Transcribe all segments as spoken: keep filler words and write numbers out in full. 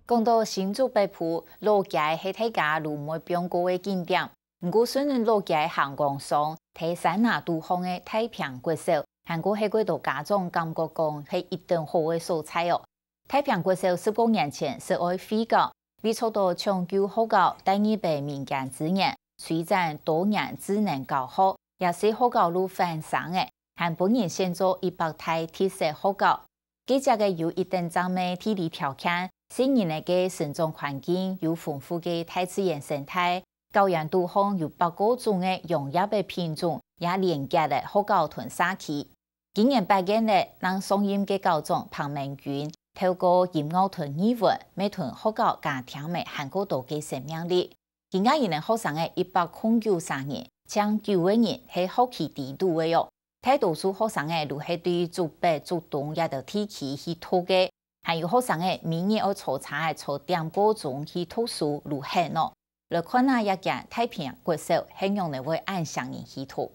講到新竹北埔，老街係大家都毋會放過个景點。毋過，順等老街行光上，在山林肚項个大坪國小，還過係幾多家長感覺講係一等好个所在哦。大坪國小十過年前設愛廢校，為著到搶救學校，大二班民間資源，推展多元智能教學，也係學校路翻生个，還分人選做一百大特色學校。 該跡个有一等正个地理條件，細人仔个生長環境有豐富个大自然生態，校園肚項有百過種个養殖个品種，也連結了學校同社區。今年八月了，正上任个校長彭明君透過音樂同藝文，乜同學校加添了還過多个生命力。 今年呢，學生仔一百空九儕人，淨九个人係學區底肚个哦。大多數學生仔都係對竹北、竹東這兜地區去讀个，還有學生仔每日愛坐車仔坐點過鐘去讀書都很哦。來看啊，這間大坪國小係仰仔會恁少人去讀。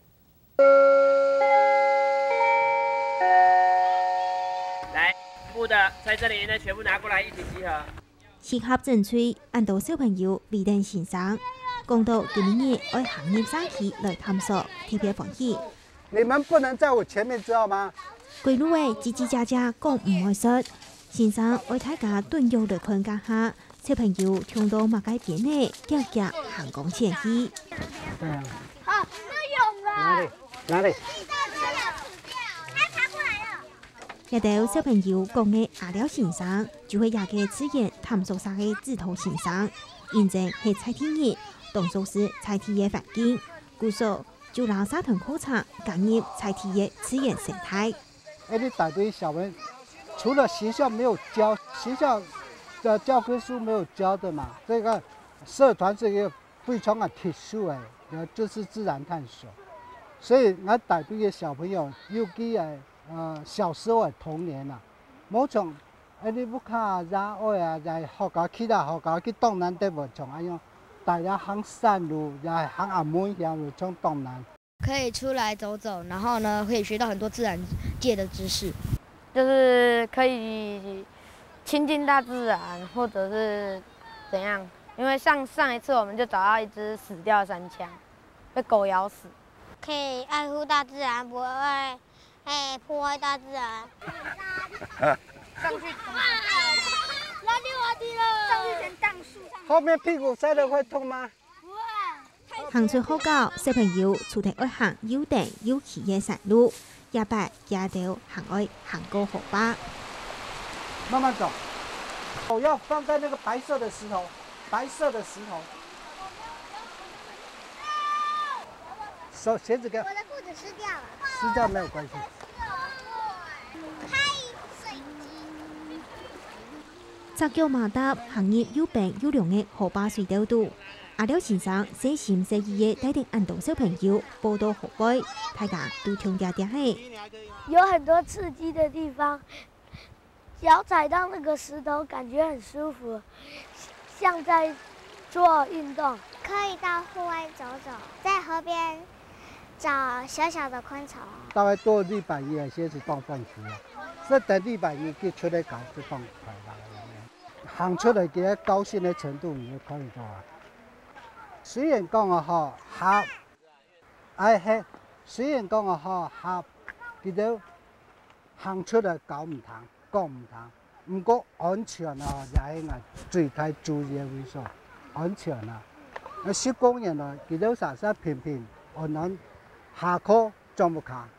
來，全部的在這裡，那全部拿過來一起集合。 集合整隊，恁多小朋友圍等先生，講到今晡日愛行入社區來探索，特別歡喜。你們不能在我前面，知道嗎？歸路仔嘰嘰喳喳講毋會煞，先生愛大家躉腳來看該下，小朋友衝到麼个邊仔，遽遽行講前去。好，那勇啊！哪裡？哪裡？他爬過來了。 這兜小朋友講个阿廖先生，就係這个自然探索社个指導先生。因為係在地人，當熟事在地个環境，故所就摎社團課程加入在地个自然生態。哎，你帶隊小朋友，除了學校沒有教，學校的教科書沒有教的嘛，這個社團是一個非常的特殊的，呃，就是自然探索。所以𠊎帶隊个小朋友，尤其个，呃，小時候个童年啊，無像，哎，你屋下啊，爺哀啊，也學校去啦，學校去當難得無像恁樣，大家行山路，也行阿妹行路，像當難。 可以出來走走，然後呢，可以學到很多自然界的知識。就是可以親近大自然，或者是怎樣？因為像上一次我們就找到一隻死掉的山羌，被狗咬死。可以愛護大自然，不會，欸，破壞大自然。上去，上去先盪樹上。後面屁股摔了會痛嗎？ 行出學校，小朋友除忒愛行又長又崎个山路，這擺佢兜還愛行過河壩。慢慢走，手要放在那個白色的石頭，白色的石頭。手，鞋子給我。我的褲子濕掉了。濕掉沒有關係。隻腳麻踏，行入又平又涼个河壩水竇肚。 阿廖先生細心細意个帶等恁多小朋友跛到河背，大家都暢嗲嗲仔。有很多刺激的地方，腳踩到那個石頭，感覺很舒服，像在做運動。可以到戶外走走，在河邊找小小的昆蟲。大概著綠板鞋，鞋子當放水啊，這等綠板鞋就出來搞，就放快樂。 行出來，佢个高興个程度，你就看得到啊。雖然講啊吼，嚇，哎嘿，雖然講啊吼，嚇，佢兜行出來搞毋通，講毋通，毋過安全啊，也係𠊎最大注意个位所，安全啊。啊，十公里內，佢兜煞煞平平安安下課， 種屋下，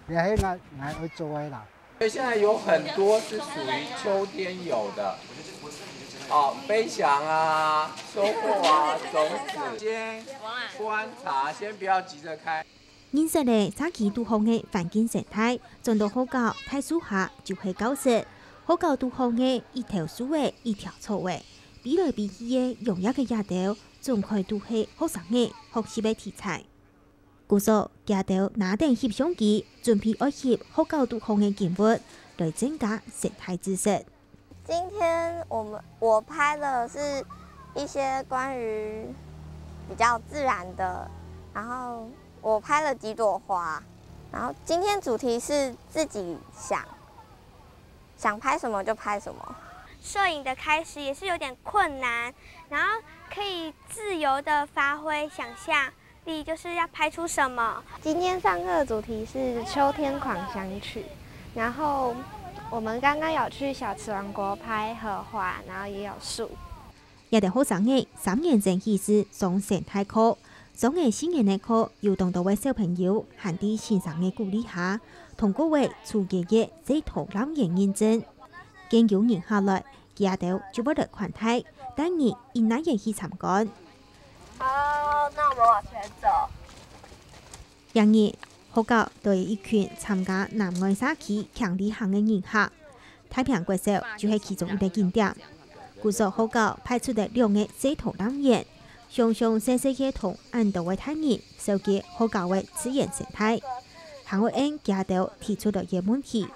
這係𠊎，𠊎愛做个啦。所以現在有很多是屬於秋天有的，哦，飛翔啊、收穫啊、種子，先觀察，先不要急著開。認識了社區肚項个環境生態，轉到學校大樹下就係教室，學校肚項个一頭樹仔、一條草仔，飛來飛去个養殖个野鳥，總歸都係學生仔學習个題材。 故所，佢兜拿等翕相機，準備愛翕學校肚項个景物，來增加生態知識。今天我們，我拍的是一些關於比較自然的，然後我拍了幾朵花，然後今天主題是自己想，想拍什麼就拍什麼。攝影的開始也是有點困難，然後可以自由的發揮想像力，就是要拍出什麼。今天上課的主題是秋天狂想曲，然後我們剛剛有去小池王國拍荷花，然後也有樹。這兜學生仔三年生起始上生態課，上个四年个課有當多位小朋友還在先生个鼓勵下，通過个初階个製陶lâm園認證。見有人客來，佢兜就會來款待，帶人一垤仔去參觀。好，那我們往前走。這日，學校都有一群參加南外社區輕旅行个人客，太平國小就係其中一個景點。故所學校派出了兩個製陶lâm園， 鄉鄉細細个同恁多位大人紹介學校个自然生態，還會應佢兜提出來个問題。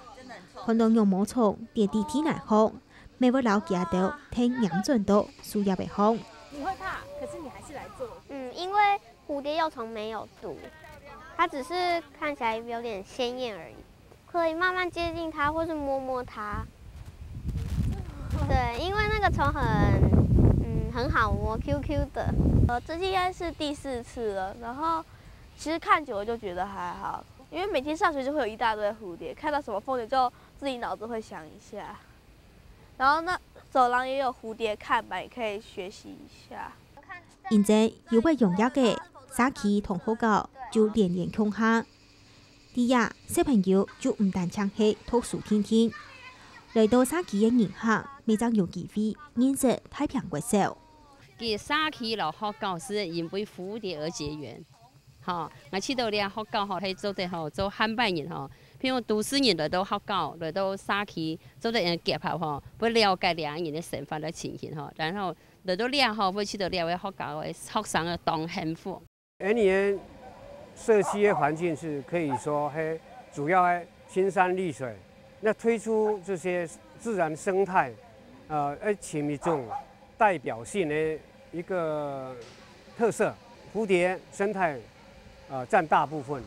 看到羊毛蟲跌在地泥項，乜會摎佢兜跈拈轉到樹葉仔項。你會怕，可是你還是來做。嗯，因為蝴蝶幼蟲沒有毒，它只是看起來有點鮮豔而已。 可以慢慢接近它，或是摸摸它。對，因為那個蟲很，嗯，很好摸，Q Q的。呃，這應該是第四次了，然後其實看久了就覺得還好，因為每天上學就會有一大堆蝴蝶，看到什麼風景就自己腦子會想一下。然後那走廊也有蝴蝶看板，也可以學習一下。因為有位用藥个社區同學校就連連共下。 在這，小朋友就毋單淨係讀書定定，來到社區个人客，乜正有機會認識太平國小。其實社區摎學校係因為蝴蝶而結緣。吼，𠊎試著這學校吼，係做得吼，做下半人吼，譬如都市人來到學校，來到社區，做得用結合吼，會了解兩個人个生活个情形吼，然後來到這吼，會試著這位學校个學生个當幸福。 𠊎俚个社區个環境是可以說，嘿，主要个青山綠水，那推出這些自然生態，呃，而且一種代表性的一個特色，蝴蝶生態，呃，佔大部分。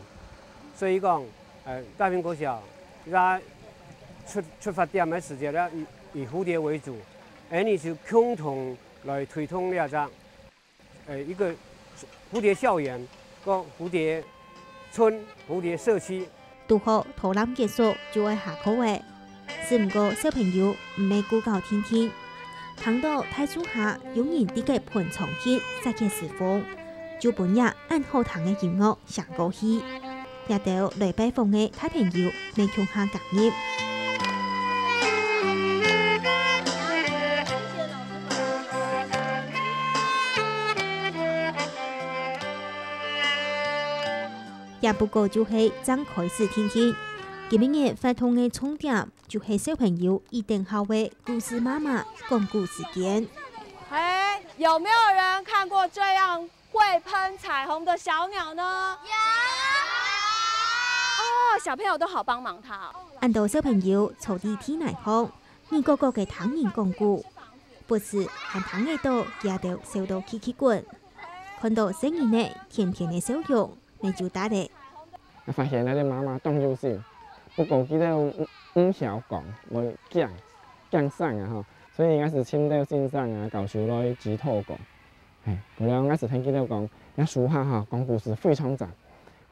所以講，呃，太平國小，它出，出發點个時節呢，以，以蝴蝶為主，𠊎俚就共同來推動這隻 呃，一個蝴蝶校園，个蝴蝶村、蝴蝶社區。堵好導覽結束就愛下課了，只毋過小朋友毋係顧搞定定，聽到大樹下有人在該歕長笛、殺茄時風，就分這恁好聽个音樂 想過去。這兜來拜訪个大朋友乜共下加入。這不過就係正開始定定，今晡日活動个重點就係小朋友一等好个故事媽媽講古時間。欸，有沒有人看過這樣 會噴彩虹的小鳥呢？有。哦，小朋友都好幫忙他哦。恁多小朋友坐在地泥項，耳蝲蝲个聽人講古，不時還聽得到佢兜笑到嘰嘰滾。看到細人仔甜甜个笑容，乜就值得。 𠊎發現𠊎兜媽媽當有心，不過佢兜毋，毋曉講，會驚，驚生啊吼，所以𠊎係尋到先生啊、教授來指導講。嘿，後來𠊎係聽佢兜講，這樹下吼，講故事非常讚。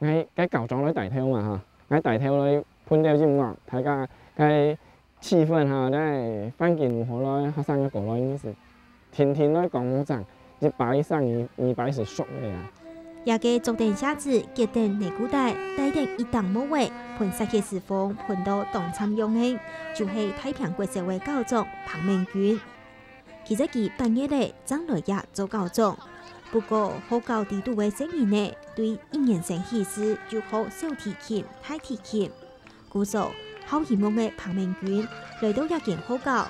𠊎該校長來帶頭嘛吼，𠊎帶頭來歕兜音樂，大家該 氣氛吼，該環境有好來，學生个過來，你係天天來講無正，一擺一聲，二，二擺係熟个啊。這個著等鞋子，結等內褲帶，戴等一頂帽仔，歕殺茄時風，歕到當參樣个，就係太平國小个校長彭明君。其實佢八月仔正來這做校長，不過學校裡肚个細人仔，對一年生起始就學小提琴、大提琴。 故所，好音樂个彭明君來到這間學校，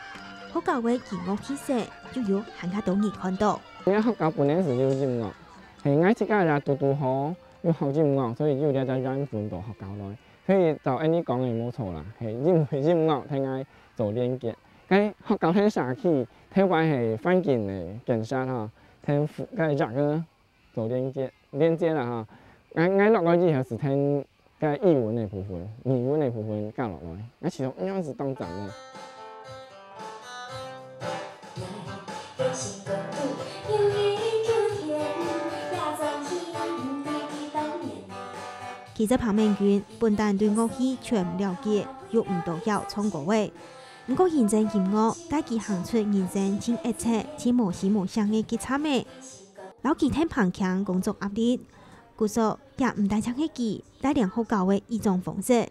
學校个音樂氣息就有還較多人看到。𠊎學校本來係有音樂，係𠊎自家也堵堵好有學音樂，所以有這隻緣分到學校來，所以照恁呢講个無錯啦，係因為音樂同𠊎做連結。該學校同社區，頭擺係環境个建設吼，同附，該這個 做連結，連結啦吼。𠊎，𠊎落來以後係聽該語文个部分，語文个部分教落來，𠊎試著應該係當讚个。其實彭明君本旦對樂器全毋了解，又毋多曉唱歌仔。毋過認真音樂，帶佢行出人生盡鬱卒、盡無聲無響个幾站仔。摎佢𢯭棚傾工作壓力，故所也毋單淨係佢帶領學校个一種方式。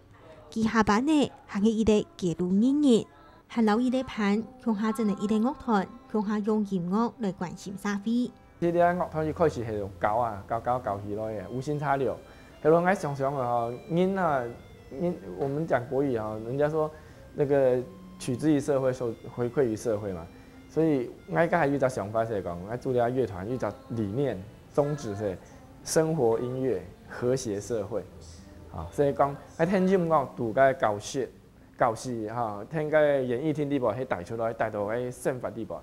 佢下班呢，還係一個街路藝人，還摎一個伴共下整了一個樂團，共下用音樂來關心社會。 其實這樂團一開始係用搞啊，搞搞搞起來个，無心插柳。後來𠊎想想啊，人啊，人，我們講國語啊，人家說那個取之於社會，回饋於社會嘛。所以𠊎這下還有一隻想法係講，𠊎組這樂團有一隻理念宗旨係生活音樂和諧社會。啊，所以講，𠊎聽音樂，讀个教室，教室哈，聽个演藝廳裡背，係帶出來，帶到个生活裡背。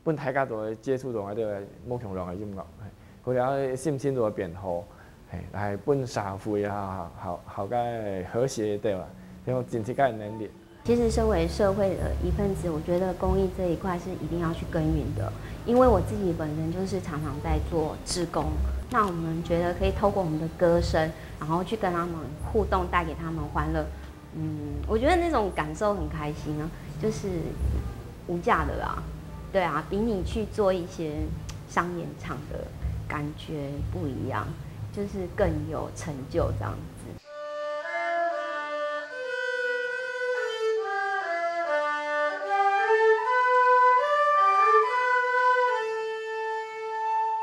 分大家都會接觸到這個無共樣个音樂，係，佢个心情都會變好，係，來分社會啊，好，好个和諧，對吧？用盡自家个能力。其實身為社會的一份子，我覺得公益這一塊是一定要去耕耘的，因為我自己本身就是常常在做志工，那我們覺得可以透過我們的歌聲，然後去跟他們互動，帶給他們歡樂，嗯，我覺得那種感受很開心啊，就是無價的啦。對啊，比你去做一些商演場的感覺不一樣，就是更有成就這樣子。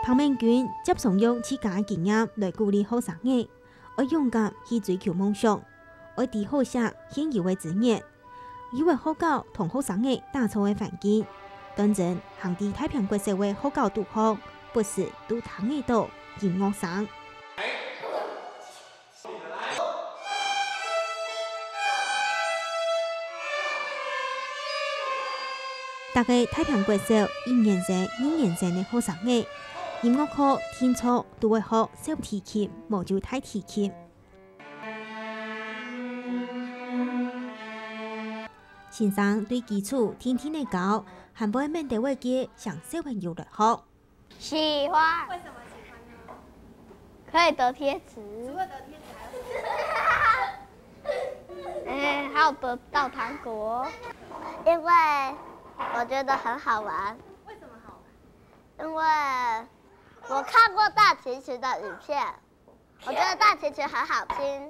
彭明君接常用自家个經驗來鼓勵學生仔，愛勇敢去追求夢想，愛知好惜現有个資源， 有个學校同學生仔打造个環境，當真行在大坪國小个學校肚項，不時都聽得著音樂聲。逐個大坪國小一年生、二年生个學生仔，音樂課定著都會學小提琴，無就大提琴。 先生對基礎定定仔教，還會愐兜仔个請小朋友來學。喜歡。為什麼喜歡呢？可以得貼紙。除了得貼紙還有什麼？哎，還有得到糖果。因為我覺得很好玩。為什麼好玩？因為我看過大提琴的影片。 我覺得大提琴很好聽。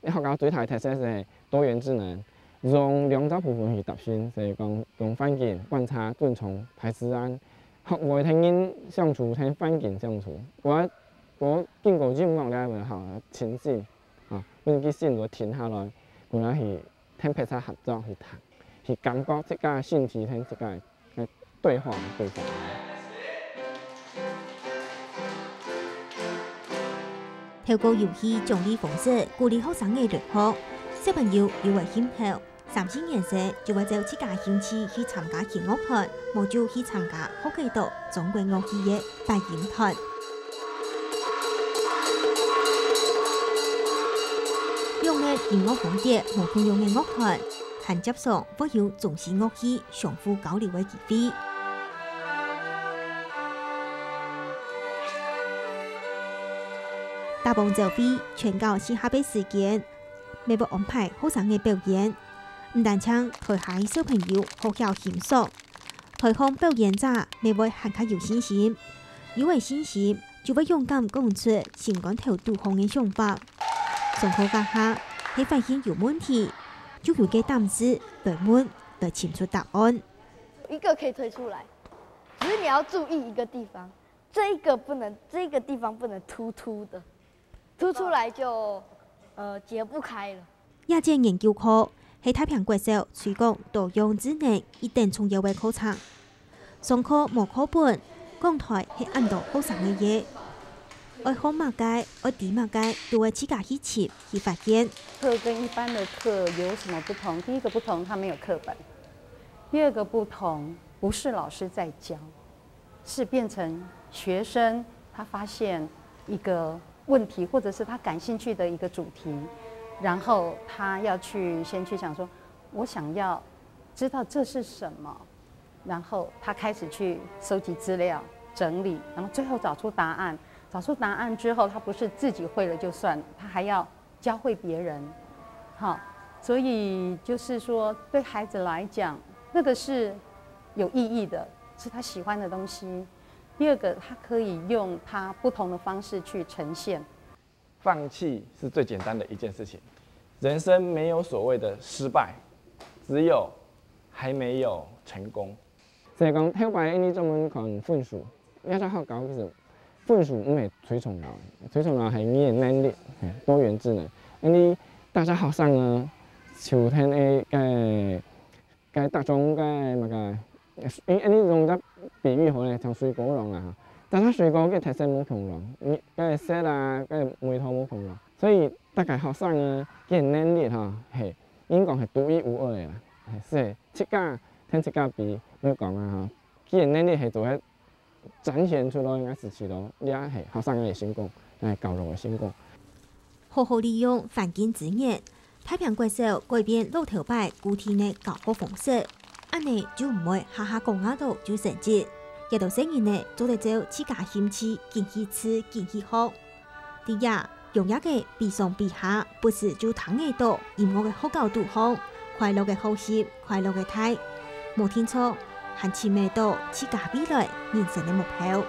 學校最大个特色係多元智能，用兩隻部分去搭配，所以講用環境觀察、尊重大自然，學會同人相處、同環境相處。我我經過音樂了後，好清醒啊，分佢心都停下來，過來去同別儕合作去聽，去感覺自家个身體同自家个 對話个對象。透過遊戲獎勵方式鼓勵學生仔來學，小朋友有个興頭，三四年生就會照自家興趣去參加輕樂團，無就去參加學得著中國樂器个八音團。兩个音樂風格無共樣个樂團，還接上會有中西樂器 相互交流个機會。打幫朝會全校四下个時間，乜會安排學生个表演，毋單淨台下个小朋友學曉欣賞，台項表演者乜會還較有信心，有个信心就會勇敢講出心肝頭肚項个想法。上課該下係發現有問題，就有个膽識來問，來尋出答案。 一个可以推出來，只是你要注意一个地方，这一个不能，这个地方不能凸凸的，凸出来就呃解不开了。這節研究課係大坪國小推廣多樣智能一等重要个課程。上課無課本，講臺係恁多學生个个，愛學麼个，愛知麼个，都愛自家去尋去發現。课跟一般的课有什么不同？第一个不同，它没有课本。 第二个不同，不是老师在教，是变成学生他发现一个问题，或者是他感兴趣的一个主题，然后他要去先去想说，我想要知道这是什么，然后他开始去收集资料、整理，然后最后找出答案。找出答案之后，他不是自己会了就算了，他还要教会别人，好，所以就是说，对孩子来讲，那个是有意义的，是他喜欢的东西。第二个，他可以用他不同的方式去呈现。放弃是最简单的一件事情，人生没有所谓的失败，只有还没有成功。所以讲，后擺因為專門看分數，這隻學校其實分數毋係最重要个，最重要係你个能力，係多元智能。因為大家學生呢，秋天个个个大眾个麼个，因因為用个比喻好咧，像水果郎啊，大家水果个特色無共樣，你个色啊，个味道無共樣，所以大家學生呢，个能力哈，係應該係獨一無二个啦，係自家同自家比，毋講啊哈。 个能力係做得展現出來，𠊎係試著這係學生个成功，係教育个成功。好好利用環境資源，太平國小改變老頭擺固定个教學方式，恁呢就毋會下下講啊到就升級，也多細人仔做得照自家興趣緊去試緊去學。 在這，用這个比上比下，不時就聽得著音樂个學校肚項，快樂个學習，快樂个大。無定著，還尋得著自家未來人生个目標。